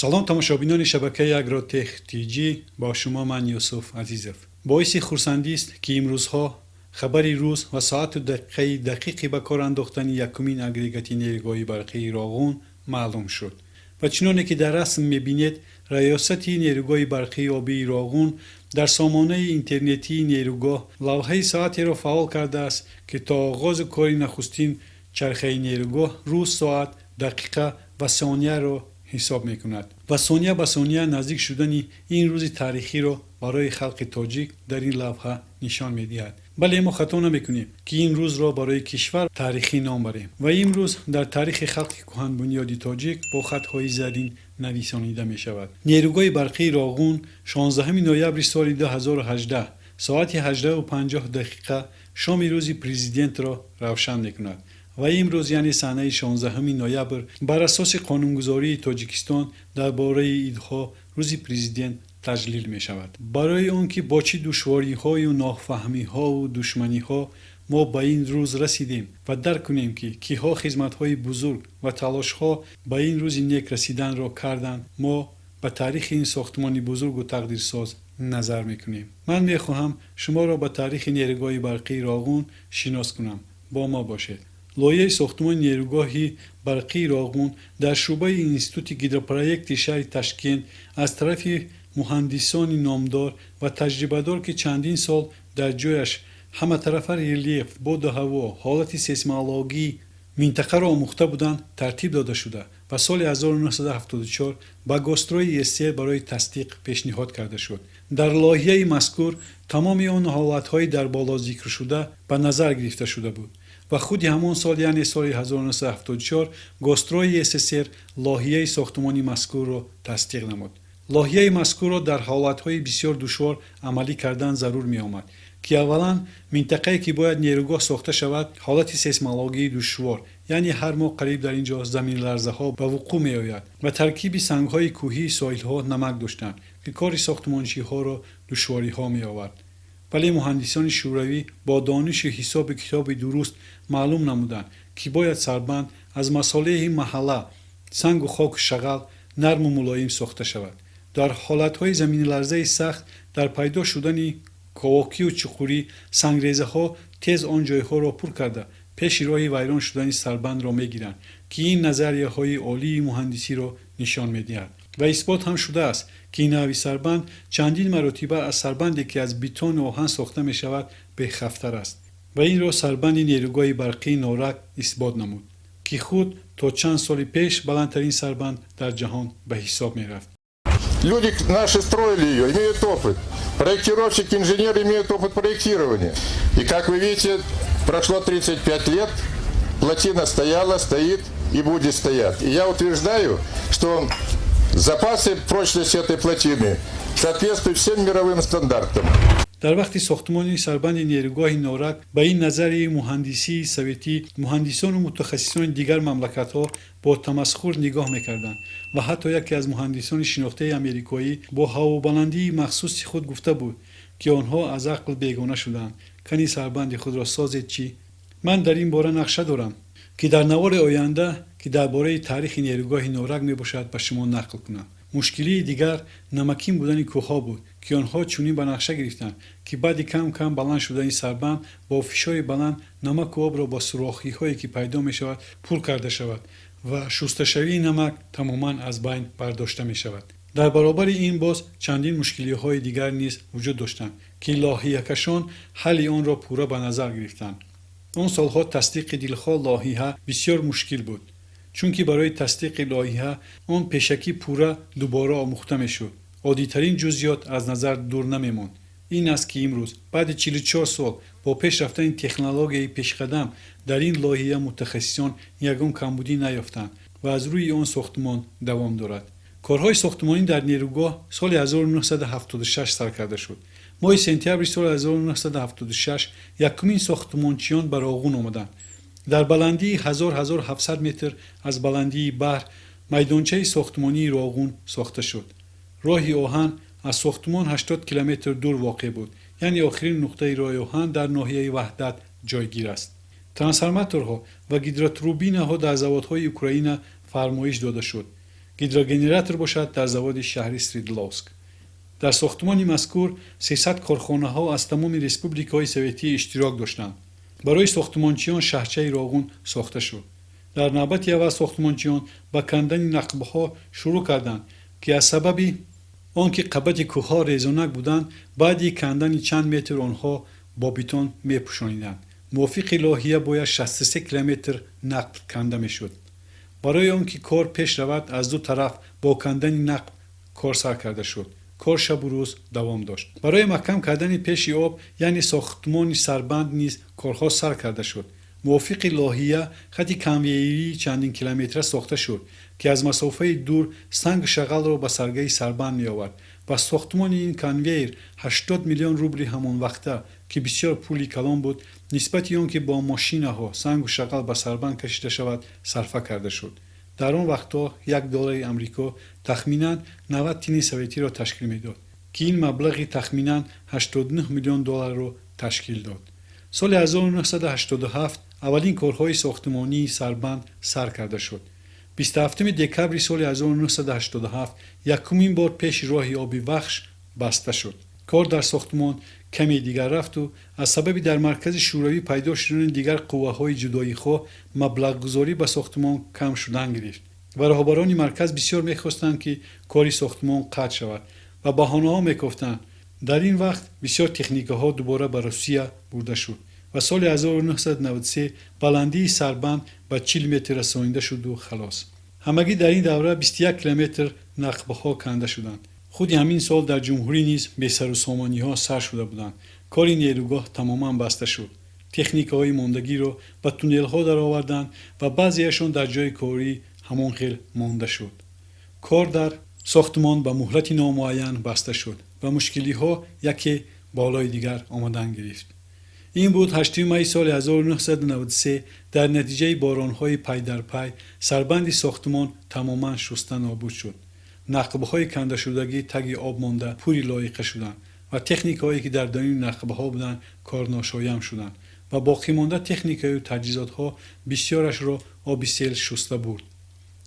Салом, тамошобинони шабакаи Агротех Тҷ, бо шумо ман Юсуф Азизов. Боиси хурсандист, ки имрӯзҳо хабари рӯз ва соату дақиқаи дақиқи ба кор андохтани якумин агрегати нерӯгоҳи барқии Роғун маълум шуд. Ва чуноне ки дар расм мебинед, раёсати нерӯгоҳи барқии обии Роғун дар сомонаи интернетии нерӯгоҳ лавҳаи соатеро фаъол кардааст, ки то оғози кори нахустин чархаи нерӯгоҳ рӯз, соат, дақиқа ва сонияро ҳисоб мекунад ва сония ба сония наздик шудани ин рӯзи таърихиро барои халқи тоҷик дар ин лавҳа нишон медиҳад. Бале, мо хато намекунем, ки ин рӯзро барои кишвар таърихӣ ном барем ва имрӯз дар таърихи халқи кӯҳанбунёди тоҷик бо хатҳои зарин нависонида мешавад. Нерӯгоҳи барқии Роғун 16 ноябри соли 2018 соати 18:50 шоми Рӯзи Президентро равшан мекунад. Ва имрӯз, яъне санаи 16 ноябр, бар асоси қонунгузории Тоҷикистон дар бораи идҳо, Рӯзи Президент таҷлил мешавад. Барои он ки бо чӣ душвориҳою нофаҳмиҳову душманиҳо мо ба ин рӯз расидем ва дарк кунем, ки киҳо хизматҳои бузург ва талошҳо ба ин рӯзи нек расиданро карданд, мо ба таърихи ин сохтмони бузургу тақдирсоз назар мекунем. Ман мехоҳам шуморо ба таърихи нерӯгоҳи барқии Роғун шинос кунам. Бо мо бошед. Лоиҳаи сохтмони нерӯгоҳи барқии Роғун дар шӯъбаи Институти гидропроекти шаҳри Ташкент аз тарафи муҳандисони номдор ва таҷрибадор, ки чандин сол дар ҷояш ҳаматарафа релеф, боду ҳаво, ҳолати сейсмологии минтақаро омӯхта буданд, тартиб дода шуда ва соли 1974 ба Госстройи СССР барои тасдиқ пешниҳод карда шуд. Дар лоиҳаи мазкур тамоми он ҳолатҳои дар боло зикршуда ба назар гирифта шуда буд ва худи ҳамон сол, яъне соли 1974, Госстройи СССР лоиҳаи сохтмони мазкурро тасдиқ намуд. Лоиҳаи мазкурро дар ҳолатҳои бисёр душвор амалӣ кардан зарур меомад, ки аввалан, минтақае ки бояд нерӯгоҳ сохта шавад, ҳолати сейсмологии душвор, яъне ҳар моҳ қариб дар ин ҷо заминларзаҳо ба вуқӯъ меояд ва таркиби сангҳои кӯҳии соҳилҳо намак доштанд, ки кори сохтмончиҳоро душвориҳо меовард. Вале муҳандисони шӯравӣ бо донишу ҳисобу китоби дуруст маълум намуданд, ки бояд сарбанд аз масолеҳи маҳалла, сангу хоку шағал, нарму мулоим сохта шавад. Дар ҳолатҳои заминларзаи сахт, дар пайдо шудани ковокию чуқурӣ, сангрезаҳо тез он ҷойҳоро пур карда, пеши роҳи вайрон шудани сарбандро мегиранд, ки ин назарияҳои олии муҳандисиро нишон медиҳад. Ва исбот ҳам шудааст, ки навъи сарбанд чандин маротиба аз сарбанде, ки аз бетону оҳан сохта мешавад, бехавфтар аст. Ва инро сарбанди нерӯгоҳи барқии Норак исбот намуд, ки худ то чанд соли пеш баландтарин сарбанд дар ҷаҳон ба ҳисоб мерафт. Люди наши строили ее, имеют опыт. Проектировщики, инженеры имеют опыт проектирования. И, как вы видите, прошло 35 лет, плотина стояла, стоит и будет стоять. И я утверждаю, что запасы прочности этой плотины соответствуют всем мировым стандартам. Дар вақти сохтмони сарбанди нерӯгоҳи Норак ба ин назарияи муҳандисии советӣ муҳандисону мутахассисони дигар мамлакатҳо бо тамасхур нигоҳ мекарданд ва ҳатто яке аз муҳандисони шинохтаи амрикоӣ бо ҳавобаландии махсуси худ гуфта буд, ки онҳо аз ақл бегона шудаанд, кани сарбанди худро созед. Чӣ ман дар ин бора нақша дорам, ки дар навори оянда, ки дар бораи таърихи нерӯгоҳи Норак мебошад, ба шумо нақл кунам. Мушкилии дигар намакин будани кӯҳҳо буд, ки онҳо чунин ба нақша гирифтанд, ки баъди кам кам баланд шудани сарбанд бо фишори баланд намаку обро бо сурохиҳое, ки пайдо мешавад, пур карда шавад ва шусташавии намак тамоман аз байн бардошта мешавад. Дар баробари ин боз чандин мушкилиҳои дигар низ вуҷуд доштанд, ки лоиҳакашон ҳалли онро пурра ба назар гирифтанд. Он солҳо тасдиқи дилхоҳ лоиҳа бисёр мушкил буд, чунки барои тасдиқи лоиҳа он пешакӣ пурра дубора омӯхта мешуд, оддитарин ҷузъиёт аз назар дур намемонд. Ин аст, ки имрӯз, баъди 44 сол, бо пеш рафтани технологияи пешқадам, дар ин лоиҳа мутахассисон ягон камбудӣ наёфтанд ва аз рӯи он сохтмон давом дорад. Корҳои сохтмонӣ дар нерӯгоҳ соли 1976 сар карда шуд. Моҳи сентябри соли 1976 якумин сохтмончиён ба Роғун омаданд. Дар баландии 1700 метр аз баландии баҳр майдончаи сохтмонии Роғун сохта шуд. Роҳи оҳан аз сохтмон 80 километр дур воқеъ буд, яъне охирин нуқтаи роҳи оҳан дар ноҳияи Ваҳдат ҷойгир аст. Трансформаторҳо ва гидротурбинаҳо дар заводҳои Украина фармоиш дода шуд. Гидрогенератор бошад дар заводи шаҳри Свердловск. Дар сохтмони мазкур 300 корхонаҳо аз тамоми республикаҳои советӣ иштирок доштанд. Барои сохтмончиён шаҳрчаи Роғун сохта шуд. Дар навбати аввал сохтмончиён ба кандани нақбҳо шурӯъ карданд, ки аз сабаби он ки қабати кӯҳҳо резонак буданд, баъди кандани чанд метр онҳо бо бетон мепӯшониданд. Мувофиқи лоиҳа бояд 63 километр нақб канда мешуд. Барои он ки кор пеш равад, аз ду тараф бо кандани нақб кор сар карда шуд. Кор шабу рӯз давом дошт. Барои маҳкам кардани пеши об, яъне сохтмони сарбанд низ корҳо сар карда шуд. Мувофиқи лоиҳа хати конвейерии чандин километра сохта шуд, ки аз масофаи дур сангу шағалро ба саргаи сарбанд меовард ва сохтмони ин конвейер 80 миллион рубли ҳамонвақта, ки бисёр пули калон буд, нисбати он ки бо мошинаҳо сангу шағал ба сарбанд кашида шавад, сарфа карда шуд. Дар он вақтҳо 1 доллари амрико тахминан 90 тини советиро ташкил медод, ки ин маблағи тахминан 89 миллион долларро ташкил дод. Соли 1987 аввалин корҳои сохтмонии сарбанд сар карда шуд. 27 декабри соли 1987 якумин бор пеши роҳи оби Вахш баста шуд. Кор дар сохтмон каме дигар рафту аз сабаби дар маркази шӯравӣ пайдо шудани дигар қувваҳои ҷудоихоҳ маблағгузорӣ ба сохтмон кам шудан гирифт ва роҳбарони марказ бисёр мехостанд, ки кори сохтмон қатъ шавад ва баҳонаҳо мекофтанд. Дар ин вақт бисёр техникаҳо дубора ба Русия бурда шуд ва соли 1993 баландии сарбанд ба 40 метр расонида шуду халос. Ҳамагӣ дар ин давра 21 километр нақбҳо канда шуданд. Худи ҳамин сол дар ҷумҳурӣ низ бесарусомониҳо сар шуда буданд. Кори нерӯгоҳ тамоман баста шуд. Техникаҳои мондагиро ба туннелҳо дароварданд ва баъзеашон дар ҷои корӣ ҳамон хел монда шуд. Кор дар сохтмон ба муҳлати номуайян баста шуд ва мушкилиҳо яке болои дигар омадан гирифт. Ин буд 8 майи соли 1993 дар натиҷаи боронҳои пайдарпай сарбанди сохтмон тамоман шуста нобуд шуд. Нақбҳои кандашудагӣ таги об монда пури лоиқа шуданд ва техникаҳое, ки дар даруни нақбҳо буданд, корношоям шуданд ва боқимонда техникаю таҷҳизотҳо бисёрашро оби сел шуста бурд.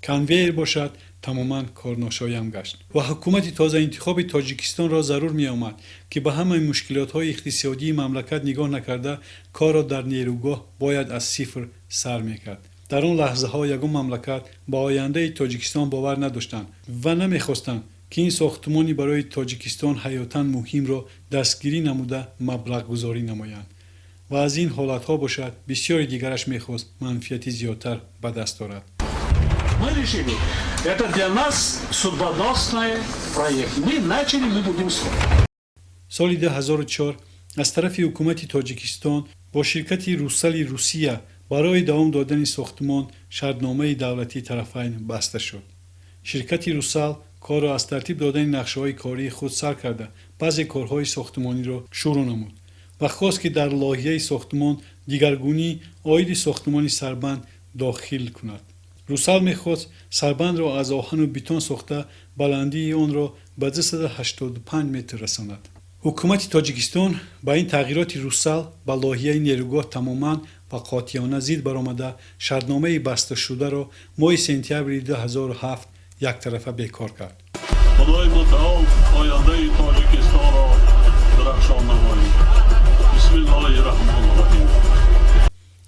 Конвейер бошад тамоман корношоям гашт ва ҳукумати тозаинтихоби Тоҷикистонро зарур меомад, ки ба ҳамаи мушкилотҳои иқтисодии мамлакат нигоҳ накарда, корро дар нерӯгоҳ бояд аз сифр сар мекард. Дар он лаҳзаҳо ягон мамлакат ба ояндаи Тоҷикистон бовар надоштанд ва намехостанд, ки ин сохтмони барои Тоҷикистон ҳаётан муҳимро дастгирӣ намуда маблағгузорӣ намоянд ва аз ин ҳолатҳо бошад бисёри дигараш мехост манфиати зиёдтар ба даст орад. Мы решили, это для нас судьбоносный проект. Мы начали, мы будем строить. Соли 2004 аз тарафи ҳукумати Тоҷикистон бо ширкати Русали Русия барои давом додани сохтмон шартномаи давлатии тарафайн баста шуд. Ширкати Русал корро аз тартиб додани нақшаҳои кории худ сар карда, баъзе корҳои сохтмониро шурӯъ намуд ва хост, ки дар лоиҳаи сохтмон дигаргунӣ оиди сохтмони сарбанд дохил кунад. Русал мехост сарбандро аз оҳану бетон сохта, баландии онро ба 285 метр расонад. Ҳукумати Тоҷикистон ба ин тағйироти Русал ба лоиҳаи нерӯгоҳ тамоман ва қотеона зид баромада, шартномаи басташударо моҳи сентябри 2007 яктарафа бекор кард. Худои мутаол ояндаи Тоҷикистонро дурахшон намоед. Бисмиллоҳи раҳмони раҳим.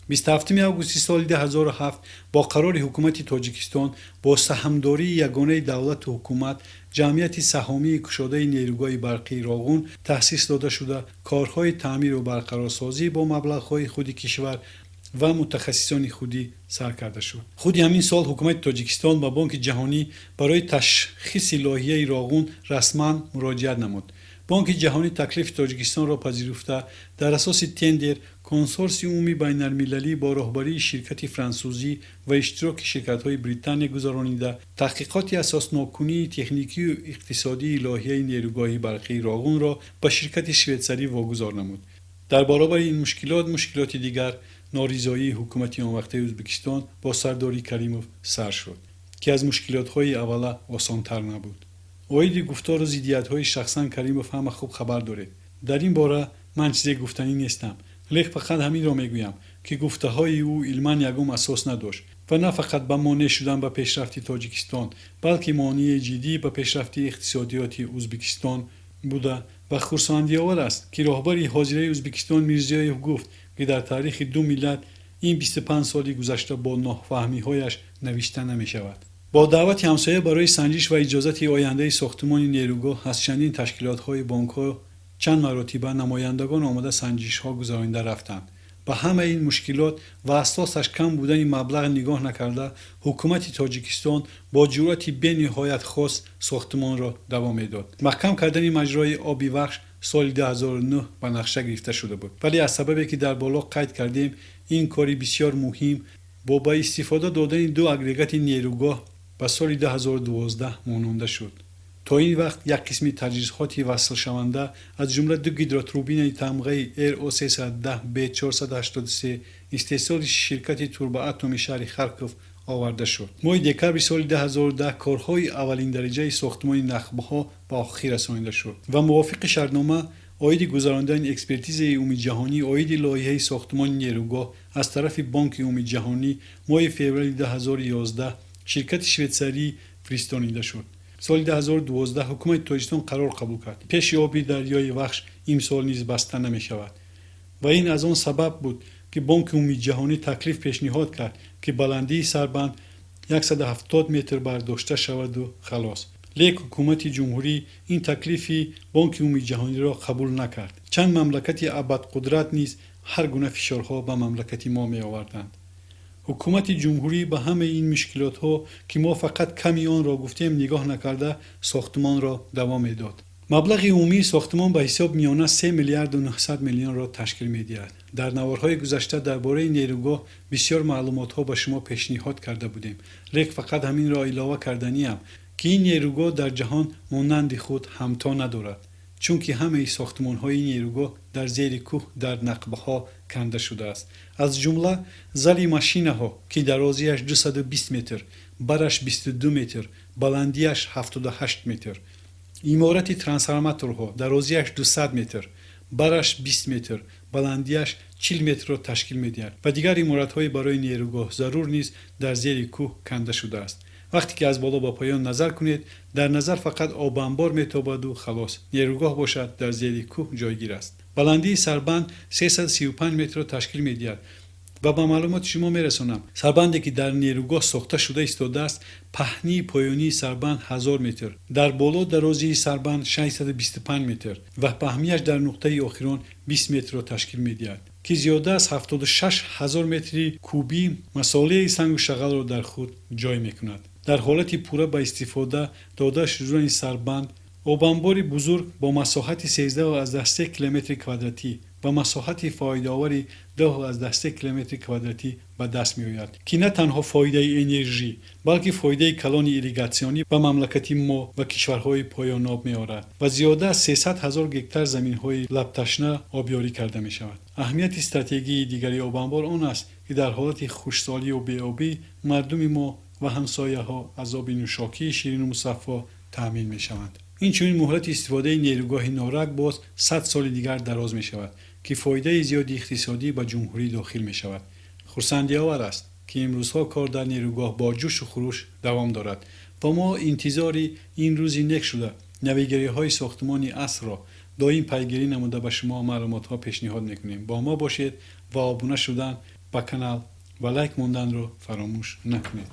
27 августи соли 2007 бо қарори ҳукумати Тоҷикистон бо саҳмдории ягонаи давлату ҳукумат ҷамъияти саҳомии кушодаи нерӯгоҳи барқии Роғун таъсис дода шуда, корҳои таъмиру барқарорсозӣ бо маблағҳои худи кишвар ва мутахассисони худӣ сар карда шуд. Худи ҳамин сол ҳукумати Тоҷикистон ба Бонки Ҷаҳонӣ барои ташхиси лоиҳаи Роғун расман муроҷиат намуд. Бонки Ҷаҳонӣ таклифи Тоҷикистонро пазируфта, дар асоси тендер консорсиуми байналмилалӣ бо роҳбарии ширкати франсузӣ ва иштироки ширкатҳои Британия гузаронида, таҳқиқоти асосноккунии техникию иқтисодии лоиҳаи нерӯгоҳи барқии Роғунро ба ширкати швейтсарӣ вогузор намуд. Дар баробари ин мушкилот мушкилоти дигар, норизоии ҳукумати онвақтаи Ӯзбекистон бо сардории Каримов сар шуд, ки аз мушкилотҳои аввала осонтар набуд. Оиди гуфтору зиддиятҳои шахсан Каримов ҳама хуб хабар доред. Дар ин бора ман чизе гуфтанӣ нестам, лек фақат ҳаминро мегӯям, ки гуфтаҳои ӯ илман ягон асос надошт. Ва на фақат ба монеъ шудан ба пешрафти Тоҷикистон, балки монеаи ҷиддӣ ба пешрафти иқтисодиёти Ӯзбекистон буда ва хурсандиовар аст, ки роҳбари ҳозираи Ӯзбекистон Мирзиёев гуфт, ки дар таърихи ду миллат ин 25 соли гузашта бо нофаҳмиҳояш навишта намешавад. Бо даъвати ҳамсоя барои санҷиш ва иҷозати ояндаи сохтмони нерӯгоҳ аз чандин ташкилотҳои бонкҳо чанд маротиба намояндагон омада санҷишҳо гузаронида рафтанд. Ба ҳамаи ин мушкилот ва асосаш кам будани маблағ нигоҳ накарда, ҳукумати Тоҷикистон бо ҷуръати бениҳоят хос сохтмонро давом медод. Маҳкам кардани маҷрои оби Вахш соли 2009 ба нақша гирифта шуда буд, вале аз сабабе ки дар боло қайд кардем, ин кори бисёр муҳим бо ба истифода додани ду агрегати нерӯгоҳ ба соли 2012 мононда шуд. То ин вақт як қисми таҷҳизоти васлшаванда, аз ҷумла ду гидротурбинаи тамғаи РО 310 Б 483 истеҳсоли ширкати Турбоатоми шаҳри Харков оварда шуд. Моҳи декабри соли 2010 корҳои аввалиндараҷаи сохтмони нақбҳо ба охир расонида шуд ва мувофиқи шартнома оиди гузаронидани экспертизаи умумиҷаҳонӣ оиди лоиҳаи сохтмони нерӯгоҳ аз тарафи Бонки Умумиҷаҳонӣ моҳи феврали 2011 ширкати швейтсарӣ фиристонида шуд. Соли 2012 ҳукумати Тоҷикистон қарор қабул кард, пеши оби дарёи Вахш имсол низ баста намешавад ва ин аз он сабаб буд, ки Бонки Умумиҷаҳонӣ таклиф пешниҳод кард, ки баландии сарбанд 170 метр бардошта шаваду халос. Лек ҳукумати ҷумҳурӣ ин таклифи Бонки Умумиҷаҳониро қабул накард. Чанд мамлакати абадқудрат низ ҳар гуна фишорҳо ба мамлакати мо меоварданд. Ҳукумати ҷумҳурӣ ба ҳамаи ин мушкилотҳо, ки мо фақат ками онро гуфтем, нигоҳ накарда, сохтмонро давом медод. Маблағи умумии сохтмон ба ҳисоб миёна 3 миллиарду 900 миллионро ташкил медиҳад. Дар наворҳои гузашта дар бораи нерӯгоҳ бисёр маълумотҳо ба шумо пешниҳод карда будем, лек фақат ҳаминро илова карданиам, ки ин нерӯгоҳ дар ҷаҳон монанди худ ҳамто надорад, чунки ҳамаи сохтмонҳои нерӯгоҳ дар зери кӯҳ дар нақбҳо канда шудааст, аз ҷумла зали машинаҳо, ки дарозиаш 220 метр, бараш 22 метр, баландиаш 78 метр, иморати трансформаторҳо дарозиаш 200 метр, бараш 20 метр, баландиаш 40 метрро ташкил медиҳад ва дигар иморатҳои барои нерӯгоҳ зарур низ дар зери кӯҳ канда шудааст. Вақте ки аз боло ба поён назар кунед, дар назар фақат обанбор метобаду халос. Нерӯгоҳ бошад, дар зери кӯҳ ҷойгир аст. Баландии сарбанд 335 метрро ташкил медиҳад ва ба маълумоти шумо мерасонам, сарбанде ки дар нерӯгоҳ сохта шуда истодааст, паҳнии поёнии сарбанд 1000 метр, дар боло дарозии сарбанд 625 метр ва паҳмияш дар нуқтаи охирон 20 метрро ташкил медиҳад, ки зиёда аз 76 ҳазор метри кубӣ масолеҳи сангу шағалро дар худ ҷой мекунад. Дар ҳолати пурра ба истифода дода шудани сарбанд, обанбори бузург бо масоҳати 13,3 километри квадратӣ ва масоҳати фоидаовари 2,3 километри квадратӣ ба даст меояд, ки на танҳо фоидаи энержӣ, балки фоидаи калони ирригатсионӣ ба мамлакати мо ва кишварҳои поёноб меорад ва зиёда аз 300 ҳазор гектар заминҳои лабташна обёрӣ карда мешавад. Аҳамияти стратегии дигари обанбор он аст, ки дар ҳолати хушксолию беобӣ мардуми мо ва ҳамсояҳо аз оби нӯшокии ширину мусаффо таъмин мешаванд. Инчунин муҳлати истифодаи нерӯгоҳи Норак боз 100 соли дигар дароз мешавад, ки фоидаи зиёди иқтисодӣ ба ҷумҳурӣ дохил мешавад. Хурсандиовар аст, ки имрӯзҳо кор дар нерӯгоҳ бо ҷӯшу хуруш давом дорад ва мо интизори ин рӯзи нек шуда, навигариҳои сохтмони асрро доим пайгирӣ намуда, ба шумо маълумотҳо пешниҳод мекунем. Бо мо бошед ва обуна шудан ба канал ва лайк монданро фаромӯш накунед.